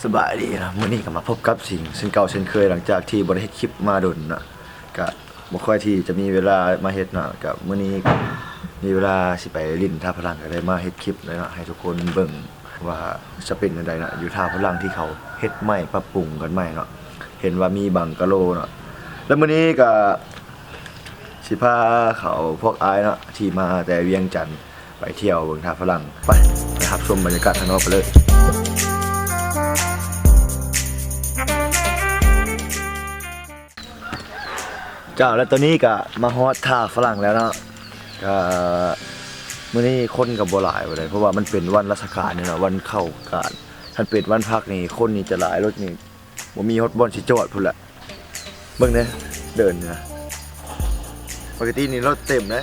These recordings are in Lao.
ສະບາຍດີເນາະ, ມື້ນີ້ກໍມາພົບກັບສິງເຊັ່ນເກົ່າເຊັ່ນເຄີຍ ຫຼັງຈາກທີ່ບໍ່ໄດ້ເຮັດຄລິບມາດົນເນາະ, ກະບໍ່ຄ່ອຍທີ່ຈະມີເວລາມາເຮັດເນາະ. ກະມື້ນີ້ມີເວລາຊິໄປຫຼິ້ນທ່າພະລັງ ກໍໄດ້ມາເຮັດຄລິບເລີຍເນາະ ໃຫ້ທຸກຄົນເບິ່ງວ່າຈະເປັນຈັ່ງໃດເນາະ ຢູ່ທ່າພະລັງທີ່ເຂົາເຮັດໃໝ່ ປັບປຸງກັນໃໝ່ເນາະ, ເຫັນວ່າມີບັງກະໂລເນາະ. ແລະ ມື້ນີ້ກະຊິພາເຂົາພວກອ້າຍເນາະ ທີ່ມາແຕ່ວຽງຈັນ ໄປທ່ຽວເບິ່ງທ່າພະລັງ. ໄປ ໄປຮັບຊົມບັນຍາກາດຂ້າງນອກໄປເລີຍ. ເຈົ້າ ແລະ ຕອນນີ້ກະມາຮອດທ່າພະລັງແລ້ວເນາະ. ກະມື້ນີ້ຄົນກະບໍ່ຫຼາຍປານໃດ ເພາະວ່າມັນເປັນວັນລາຊະການນີ້ເນາະ, ວັນເຂົ້າການ. ຄັນເປັນວັນພັກນີ້ ຄົນນີ້ຈະຫຼາຍ, ລົດນີ້ ບໍ່ມີຮອດບ່ອນຊິຈອດພຸ້ນແຫຼະ. ເບິ່ງເດ້ ເດີນນະ ປົກກະຕິນີ້ລົດເຕັມເດ້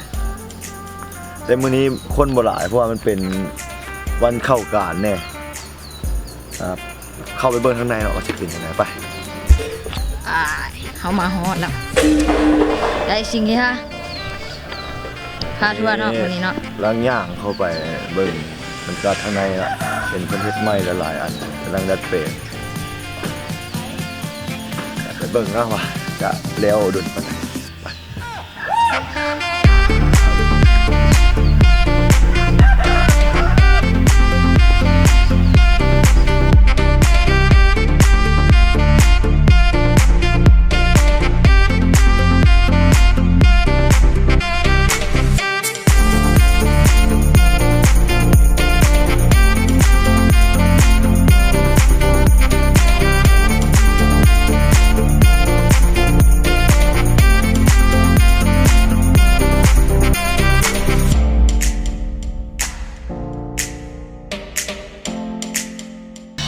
ແຕ່ມື້ນີ້ຄົນບໍ່ຫຼາຍ ເພາະວ່າມັນເປັນວັນເຂົ້າການແດ່. ອ່າ ເຂົ້າໄປເບິ່ງທາງໃນເນາະ ວ່າຊິເປັນຈັ່ງໃດ. ໄປ ອ້າຍ ເຮົາມາຮອດແລ້ວ ໄດ້ສິ່ງທີ່ຫາ ພາທົວເນາະ ມື້ນີ້ເນາະ. ກຳລັງຍ່າງເຂົ້າໄປເບິ່ງບັນຍາກາດທາງໃນລະ ເຫັນເພິ່ນເຮັດໃໝ່ຫຼາຍໆອັນ ກຳລັງດັດແປງ. ໄປເບິ່ງເນາະວ່າຈະແລ້ວດົນປານໃດ. ໄປ.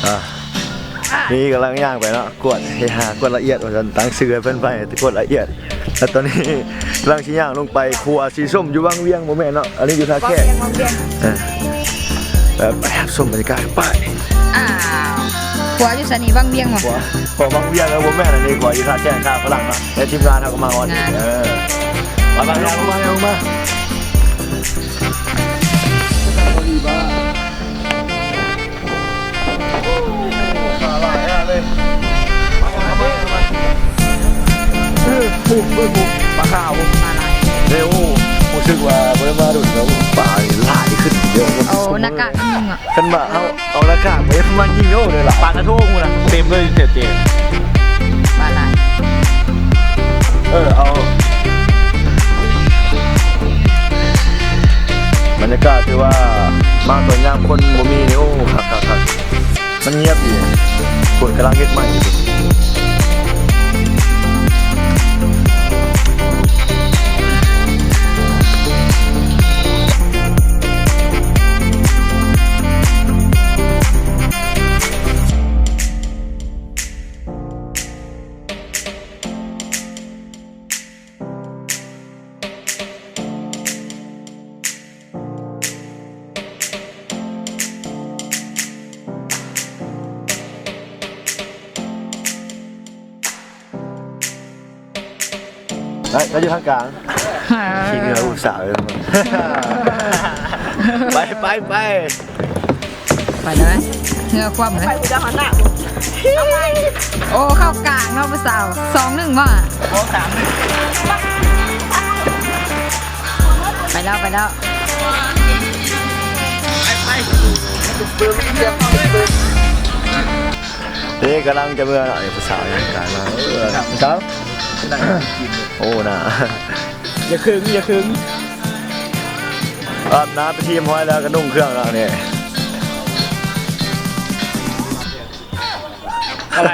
ອ່າ ນີ້ກຳລັງຍ່າງໄປເນາະ ກວດ ເຮັດຫາກວດລະອຽດວ່າຊັ້ນ, ຕັ້ງຊື່ໃຫ້ເພິ່ນໄປ ກວດລະອຽດ. ແລ້ວຕອນນີ້ກຳລັງຊິຍ່າງລົງໄປຂົວສີສົ້ມຢູ່ວັງວຽງ ບໍ່ແມ່ນເນາະ, ອັນນີ້ຢູ່ທ່າແຂກ. ວັງວຽງ ວັງວຽງ ເອີ ແບບໄປຮັບຊົມບັນຍາກາດໄປ. ອ້າວ ຂົວຢູ່ໃສນີ້ ວັງວຽງບໍ່? ຂົວ ຂົວວັງວຽງ ເອີ ບໍ່ແມ່ນ, ອັນນີ້ຂົວຢູ່ທ່າແຂກ ທ່າຝຣັ່ງເນາະ. ແລ້ວທີມງານເຮົາກໍມາຮອດນີ້ ເອີ ໄປໆ ລົງມາ ລົງມາ. ເອີ ຜູ້ ເບິ່ງຜູ້ ປາຂາວ ປາຫຼາຍເດ້. ໂອ້ ຮູ້ສຶກວ່າບໍ່ໄດ້ມາດົນແລ້ວ ປາຫຼາຍຂຶ້ນເດີ. ໂອ້ ໜ້າກາກຍິງອະ ຄັນວ່າເຮົາເອົາໜ້າກາກໄປປະມານຍິງໂລເດີລະ. ປາກະໂທພຸ້ນນະ ເຕັມເລີຍ ເສຍເຈ ປາຫຼາຍ. ເອີ ເອົາ ບັນຍາກາດທີ່ວ່າມາຕອນຍາມຄົນບໍ່ມີນີ້ ໂອ້ ຄັກໆໆ. ມັນງຽບດີ ເພິ່ນກຳລັງເຮັດໃໝ່ຢູ່. ໄດ້ ໄດ້ຢູ່ທາງກາງ ເອີ ຂີ້ເຫຍື້ອຜູ້ສາວເລີຍ. ໄປ ໄປ ໄປ. ໄປເລີຍ ເຫື່ອຄວ່ຳເລີຍ. ໂອ້ ເຂົ້າກາງເນາະຜູ້ສາວ. ສອງໜຶ່ງບໍ່? ໂອ້ ສາມໜຶ່ງ. ໄປແລ້ວ ໄປແລ້ວ. ໄປ ໄປ. ເດ້ ກຳລັງຈະເມືອລະ ຜູ້ສາວຍັງກາຍມາ. ເອີ ຜູ້ສາວ ໂອ້ ໜ້າ ຢ່າເຄິ່ງ ຢ່າເຄິ່ງ. ອາບນ້ຳເປັນທີ່ຮຽບຮ້ອຍແລ້ວ ກໍນຸ່ງເຄື່ອງແລ້ວນີ້. ອະໄລ?